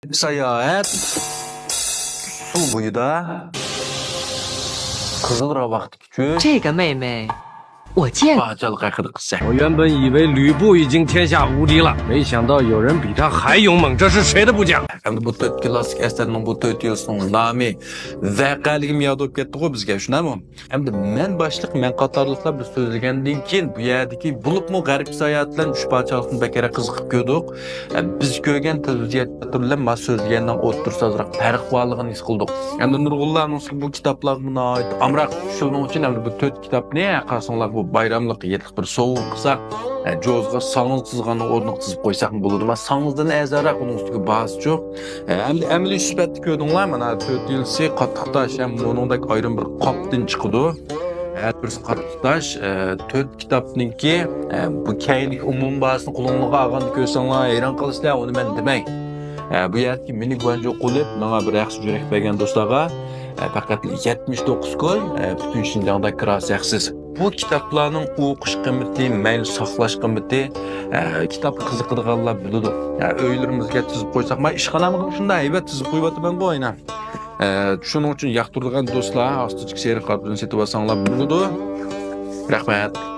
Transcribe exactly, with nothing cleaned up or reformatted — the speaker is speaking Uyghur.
ساياھەت، سۇ بويىدا، قىزىل راۋاقتىكى چۆل، 这个妹妹，我见过。 پاچالىق ھەققىدە قىسسە. 我原本以为吕布已经天下无敌了，没想到有人比他还勇猛，这是谁的部将？ ئەمدى بۇ تۆت كىلاسسىك ئەسەرنىڭ بۇ تۆت يىلسىنىڭ نامى، ۋەقەلىكىم ياد بولۇپ كەتتىغۇ بىزگە، شۇنداقمۇ؟ ئەمدى مەن باشلىق، مەن قاتارلىقلار بىز سۆزلىگەندىن كېيىن، بۇ يەردىكى، بولۇپمۇ غەربىي ساياھەت بىلەن ئۈچ پاچالىقنى بەكرەك قىزىقىپ كۆردۇق. ئە، بىز كۆرگەن تېلېۋىزىيە تىياتىرى بىلەن مانا سۆزلىگەننىڭ ئوتتۇرىسى ئازراق پەرق بارلىقىنى ھېس قىلدۇق. ئەمدى نۇرغۇنلارنىڭ بۇ كىتابلارغا ناھايىتى ئامراق. شۇنىڭ ئۈچۈن ئەمدى بۇ تۆت كىتابنى، قارىساڭلار، بۇ بايراملىق يىللىق بىر سوۋغا قىلساق، ئە، جوزىغا ساڭزا تىزغاننىڭ ئورنىغا تىزىپ قويساقمۇ بولىدۇ. مانا ساڭزىدىن ئەرزانراق، ئۇنىڭ ئۈستىگە باھاسى جوق. ئە، ئەمدى ئەمەلىي سۈپەتتە كۆردۈڭلار، مانا تۆت يىلسى قاتتىق تاش ھەم ئۇنىڭدەك ئايرىم بىر قاپتىن چىقىدۇ. ھەر بىرسى قاتتىق تاش، ئە، تۆت كىتابنىڭكى، ئە، بۇ كەينىدىكى ئومۇمىي باھاسىنى قولۇڭلارغا ئالغاندا كۆرسەڭلار ھەيران قالىسىلەر، ئۇنى مەن دېمەي. ئە، بۇ يەردىكى مېنى گۇەنجۇ قىلىپ ماڭا بىر ھەقسىز يۈرەك بەرگەن دوستلارغا، ئە، پەقەت يەتمىش توققۇز كوي، ئە، پۈتۈن شىنجاڭدا كىراسى ھەقسىز. بۇ كىتابلارنىڭ ئوقۇش قىممىتى، مەيلى ساقلاش قىممىتى، ئە، كىتاب قىزىقىدىغانلار بىلىدۇ. ئە، ئۆيلىرىمىزگە تىزىپ قويساق، مانا ئىشخانامغا شۇنداق ھەيۋەت تىزىپ قويۇۋاتىمەنغۇ ئاينا. ئە، شۇنىڭ ئۈچۈن ياقتۇرىدىغان دوستلار ئاستىدىكى سېرىق قارپىزنى سېتىۋالساڭلار بولىدۇ. رەھمەت.